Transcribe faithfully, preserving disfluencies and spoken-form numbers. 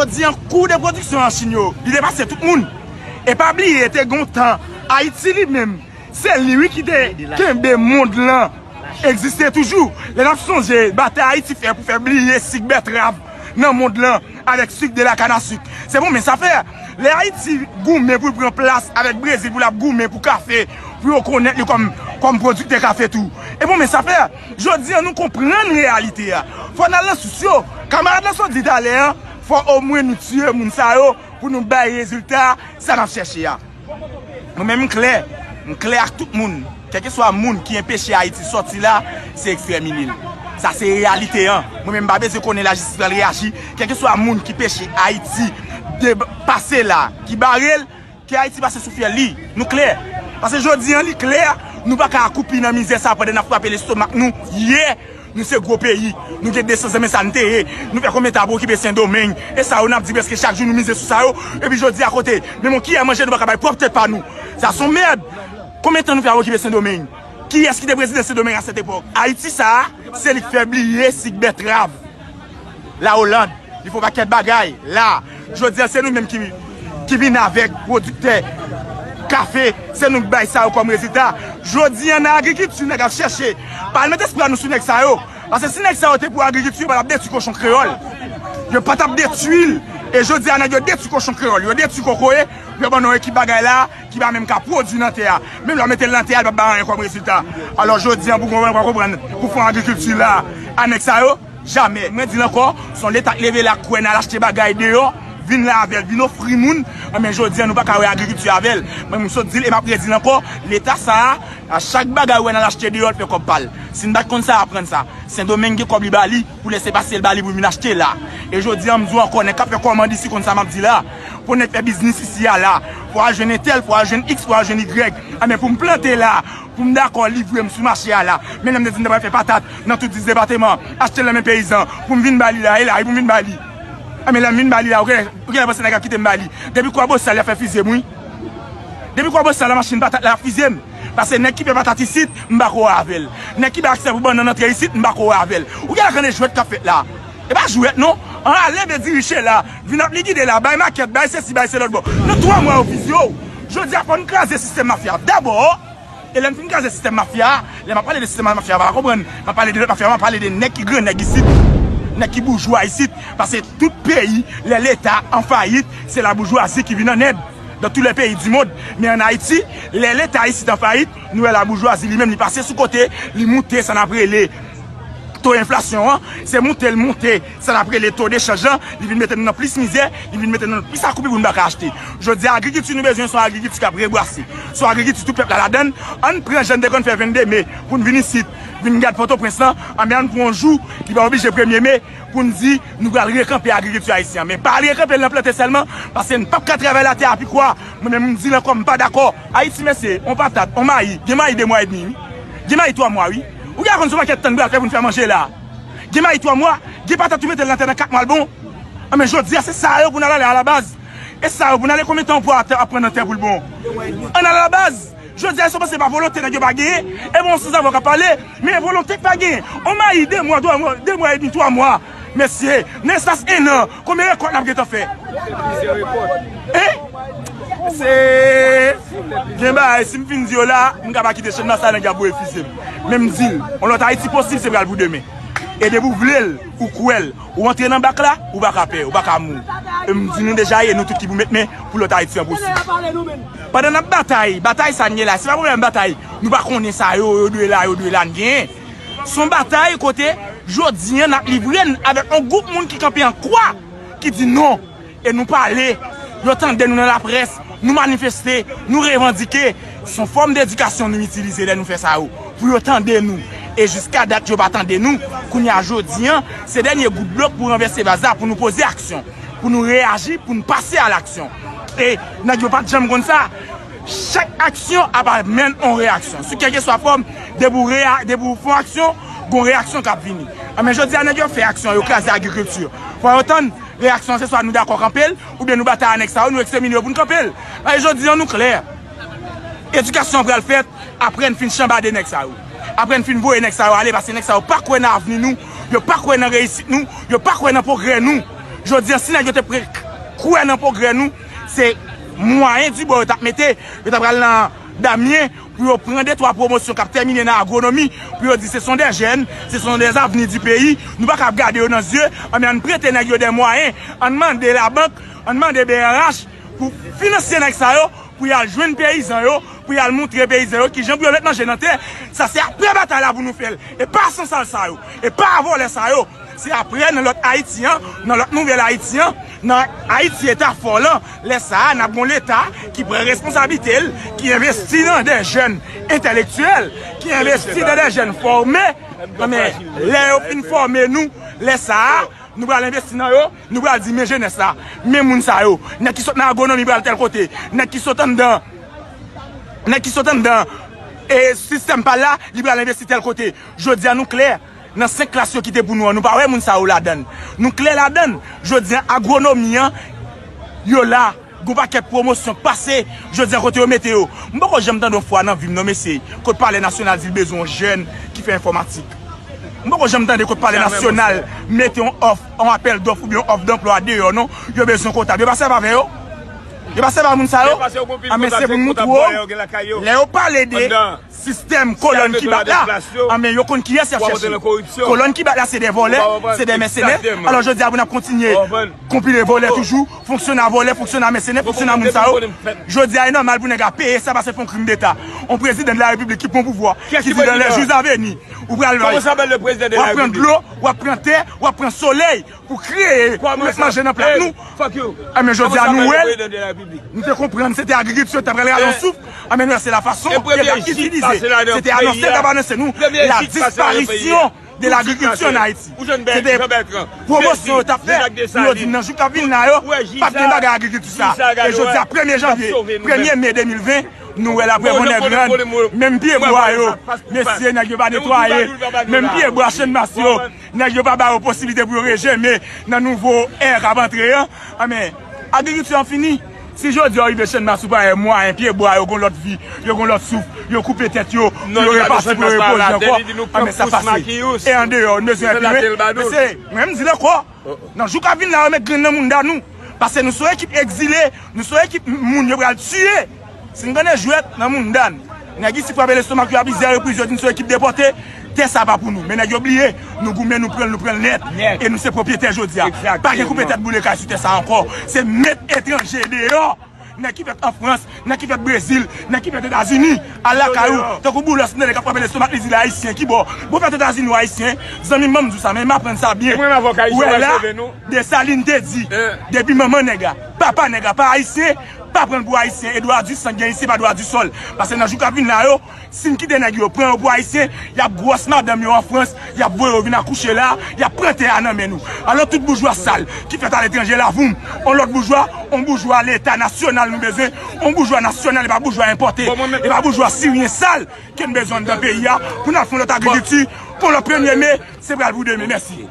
Di an kou de pwodiksyon an Chin yo, li depase tout moun. E pa bliye, te gen yon tan, Ayiti li menm, se li wi ki te kenbe mond lan egziste toujou. Lè n ap sonje batay Ayiti fè pou fè bliye sik bètrav nan mond lan avèk sik de la canne à sucre. Se bon, men sa fè, lè Ayiti goumen pou l pran plas avèk Brezil, pou l ap goumen pou kafe, pou yo konèt li kòm, kòm pwodiktè kafe tou. E bon, men sa fè, jodi an nou konprann reyalite a. Fò n al nan sous yo. Kamarad lan sot di talè an, fò omwen nou tiye moun sa yo pou nou bay rezilta sa n ap chèche a. Mwen menm m klè, m klè ak tout moun. Kèlkeswa moun ki enpeche Ayiti sòti la, se ekstèmine l. Sa se reyalite an. Mwen menm m pa bezwen konnen lajistis pral reyaji. Kèlkeswa moun ki peche Ayiti de pase la, ki bare l, ke Ayiti pase sou fyèl li. Nou klè. Paske jodi an li klè, nou pa ka akoupi nan mizè sa pandan n ap frape lestomak nou. Yè, nou se gwo peyi. Nou gen de san zan, men sa n te ye. Nou fè konbyen tan ap okipe Sendomeng. E sa yo n ap di prèske chak jou nou mize sou sa yo. Epi jodi a kote, menm yon kiyè manje nou pa ka bay pwòp tèt pa nou. Sa se yon mèd. Konbyen tan nou fè ap okipe Sendomeng? Kiyès ki te prezidan Sendomeng a sèt epòk? Ayiti sa a, se li k fè bliye sik bètrav. La Oland, li fè yon pakèt bagay la. Jodi a, se nou menm ki, ki vin avèk pwodiktè kafe, se nou k bay sa yo kòm rezilta. Jodi a, nan agrikilti, nèg ap chèche. Pa al met espwa nou sou nèg sa yo. Paske si nèg sa yo te pou agrikilti, yo pa t ap detwi kochon kreyòl. Yo pa t ap detwi l. E jodi a, nèg yo detwi kochon kreyòl. Yo detwi kokoye, yo ban nou ekip bagay la, ki pa menm ka pwodui nan tè a. Menm lè w mete l nan tè a, li p ap bay anyen kòm rezilta. Alò, jodi a, pou konprann, pou konprann, pou fon agrikilti la, a nèg sa yo, jamè. Mwen di l ankò, se yon Leta k leve la, k kwè n al achte bagay deyò, vin la avè l, vin ofri moun. Anben, jodi a, nou pa ka wè agrikilti avè l. Mwen, m sot di l e m ap redi l ankò, Leta sa a, a chak bagay ou wè n al achte deyò, l fè kòb pa l. Si n pa t konn sa, aprann sa. Sendomeng gen kòb li ba li, pou lese pase l ba li pou l vin achte la. E jodi a, m di w ankò, nèg k ap fè kòmand isi konn sa m ap di la. Pou nèg fè biznis isi a la, fò al jwenn entèl, fò al jwenn iks, fò al jwenn igrèg. Anben, pou m plante la, pou m dakò livre m sou mache a la. Men lè m te di m ta pral fè patat nan tout dis depatman, achte l nan men peyizan, pou m vin ba li la, e la wi pou m vin ba li. Anben, lè m vin ba li la, ou genlè, ou genlè panse nèg ap kite m ba li. Depi Kwabosal, y ap fè fize m wi. Depi Kwabosal, la machin patat la ap fize m. Paske nèg ki fè patat isit, m pa ko wè avè l. Nèg ki bay aksè pou bannann antre isit, m pa ko wè avè l. Ou genlè konnen jwèt k ap fèt la. E pa jwèt non. An ale de diriche la, vin ap ligide la, bay makèt, bay sesi, bay se lòt bò. Nan twa mwa yo fize w. Jodi a fò n kraze sistèm mafya. Dabò, e lè n fin kraze sistèm mafya, lè m ap pale de sistèm mafya, pa konprann, m ap pale de lòt mafya, m ap pale de nèg ki grannèg isit, nèg ki boujwa isit. Paske tout peyi, lè Leta an fayit, se laboujwazi ki vin an èd dans tous les pays du monde. Men an Ayiti, lè Leta isit an fayit, nou wè laboujwazi li menm li pase sou kote, li moute sa n ap rele to enflasyon an, se moute l moute sa n ap rele to dechanj lan, li vin mete nou nan plis mizè, li vin mete nou nan plis akoupi pou n pa ka achte. Jodi a, agrikilti nou bezwen, se yon agrikilti k ap rebwase, se yon agrikilti tout pèp la ladan l. Ann pran jan n te konn fè venn de me pou n vin isit, vin gad Pòtoprens lan, anben ann pran yon jou ki pa oblije premye me, pou n di nou pral rekanpe agrikilti ayisyen an. Men pa al rekanpe l nan plante sèlman, paske n p ap ka travay latè a pi kwa. Mwen menm, m di l ankò, m pa dakò. Ayiti, mesye, on patat, on mayi, gen mayi de mwa edmi, wi. Gen mayi twa mwa, wi. Ou genlè konn se yon pakèt tan n pral fè pou n fè manje la. Gen mayi twa mwa, gen patat ou mete l nan tè nan kat mwa l bon. Anben, jodi a, se sa yo pou n al ale alabaz. E sa yo pou n ale konbyen tan yon pwa atè ap pran nan tè pou l bon? Ann al alabaz. Jodi a, si w panse pa volonte nèg yo pa genyen, e bon, sanzavwa k ap pale, men volonte k pa genyen. On mayi de mwa, twa mwa, de mwa edmi, twa mwa. Mesye, nan espas en an, konbyen rekòt n ap gentan fè? Hein? Se gen bagay, si m fin di yo la, m ka pa kite chanm nan sa nèg y ap voye fize m. Men m di l, on lòt Ayiti posib se pral pou demen. E depi w vle l, ou kwè l, ou antre nan bak la, ou pa ka pè, ou pa ka mouri. E m di nou deja ye, nou tout ki pou met men pou lòt Ayiti an posib. Pandan n ap batay, batay sa n ye la, se pa pwoblèm batay, nou pa konnen sa yo, yo dwe la, yo dwe la, n genyen. Se yon batay kote, jodi a, n ap livre n avèk yon gwoup moun ki kanpe an kwa, ki di non. E nou pale, yo tande nou nan laprès, nou manifeste, nou revandike. Se yon fòm de edikasyon nou itilize lè nou fè sa yo, pou yo tande nou. E jiska dat, yo pa tande nou. Kounye a, jodi a, se dènye gout dlo k pou ranvèse vaz la, pou nou poze aksyon, pou nou reyaji, pou nou pase a laksyon. E nèg yo pa t janm konn sa. Chak aksyon ap amenn yon reyaksyon. Sou kèlkeswa fòm, depi w reya-, depi w fè yon aksyon, gon reyaksyon k ap vini. Anben, jodi a, nèg yo fè aksyon, yo kraze agrikilti. Fò yo tann, reyaksyon an, se swa nou dakò kanpe l, oubyen nou batay a nèg sa yo, nou ekstèmine yo pou n kanpe l. Paske jodi a, nou klè. Edikasyon an pral fèt apre n fin chanbade nèg sa yo. Apre n fin voye nèg sa yo ale, paske nèg sa yo pa kwè nan avni nou, yo pa kwè nan reyisit nou, yo pa kwè nan pwogrè nou. Jodi a, si nèg yo te pre-, kwè nan pwogrè nou, se mwayen dibò yo t ap mete, yo ta pral nan Damyen pou yo pran de twa pwomosyon k ap tèmine nan agwonomi, pou yo di se sont des jeunes, ce sont des avenirs du pays. Nou pa ka ap gade yo nan zye, anben ann prete nèg yo de mwayen, ann mande labank, ann mande B R H pou finanse nèg sa yo, pou y al jwenn peyizan yo, pou y al montre peyizan yo kijan pou yo met manje nan tè. Sa se apre batay la pou nou fè l. E pa sansal sa yo. E pa vòlè sa yo. Se apre nan lòt Ayiti an, nan lòt nouvèl Ayiti an, nan Ayiti eta fò lan, lè sa a n ap gon Leta ki pran responsablite l, ki envesti nan de jèn entèlektyèl, ki envesti nan de jèn fòme. Men lè yo fin fòme nou, lè sa a, nou pral envesti nan yo, nou pral di men jenès la, men moun sa yo, nèg ki sot nan agwonomi pral tèl kote, nèg ki sot anndan, nèg ki sot anndan e sistèm pa l la, li pral envesti tèl kote. Jodi a nou klè, nan senk klas yo kite pou nou an, nou pa wè moun sa yo ladann. Nou klè ladann. Jodi a agwonomi an, yo la, gon pakèt pwomosyon k pase, jodi a kote yo mete yo. M poko janm tande yon fwa nan vi m non mesye, kote palè nasyonal di l bezwen yon jèn ki fè enfòmatik. M poko janm tande kote palè nasyonal mete yon òf, yon apèl dòf oubyen yon òf danplwa deyò non. Yo bezwen kontab. Yo pa sèvi avè yo. Yo pa sèvi a moun sa yo. Anben se pou n moutre w. Lè yo pale de sistèm kolòn ki bat la, anben yo konn kiyès y ap chèche. Kolòn ki bat la se de vòlè, se de mèsenè. Alò jodi a pou n ap kontinye konpile vòlè toujou, fonksyona vòlè, fonksyona mèsenè, fonksyona moun sa yo. Jodi a e nòmal pou nèg la peye sa paske l fè yon krim deta. Yon prezidan de la repiblik ki pran pouvwa, ki di dans les jours à venir ou pral w ap pran dlo, w ap pran tè, w ap pran solèy pou kreye, pou met manje nan plat nou. Anben jodi a nou wè l, nou te konprann se te agrikilti yo t ap pral rale yon souf. Anben nou wè se la fason yo t ap itilize. Se te anonse, yo t ap anonse nou la disparition de l'agriculture en Haïti. Se te pwomosyon yo t ap fè pou yo di nan jou k ap vin la yo, p ap gen bagay agrikilti sa. E jodi a premye janvye, premye me de mil ven, nou wè l ap reponèt gran, menm pyebwa yo, mesye nèg yo pa netwaye, menm pyebwa Channmas yo, nèg yo pa ba yo posiblite pou yo rejèmen nan nouvo è k ap antre an. Anben agrikilti an fini. Si jodi a w rive Channmas ou pa wè mwayen pyebwa yo gon lòt vi, yo gon lòt souf, yo koupe tèt yo pou yo repati pou yo repoze ankò, anben sa pase. E andeyò nou bezwen enpime. Mesye, mwen m di l ankò, nan jou k ap vin la yo met grenn nan mounda nou. Paske nou se yon ekip egzile, nou se yon ekip moun yo pral tiye. Si n gade jwèt nan mounda n, nèg isi frape lestomak yo a plizyè repriz, yo di n se yon ekip depòte. Tè sa pa pou nou. Men nèg yo bliye, nou goumen, nou pran l, nou pran l nèt. E nou se pwopyetè jodi a. Pa gen koupe tèt boule kay sou tè sa ankò. Se met etranje deyò. Nèg ki fèt an Frans, nèg ki fèt Brezil, nèg ki fèt Etazini. Al lakay ou, tankou Boulos, nèg k ap frape lestomak, li di l ayisyen. Kibò? Bon, fèt Etazini ou ayisyen? Zanmi m, ban m di w sa, men m aprann sa byen. Ou wè la, Desalin te di, depi manman nèg la, papa nèg la pa ayisyen, pa pran l pou ayisyen. E dwa di san k gen isi pa dwa di sòl. Paske nan jou k ap vin la yo, si n kite nèg yo pran yo pou ayisyen, y ap gwòs madanm yo an Frans, y ap voye yo vin akouche la, y ap pran tè a nan men nou. Alò tout boujwa sal ki fèt aletranje la, voum, on lòt boujwa, on boujwa Leta nasyonal nou bezwen, on boujwa nasyonal, e pa boujwa enpòte, e pa boujwa siryen sal ke n bezwen anndan peyi a pou n al fè yon lòt agrikilti, pou lòt premye me, se pral pou demen. Mèsi.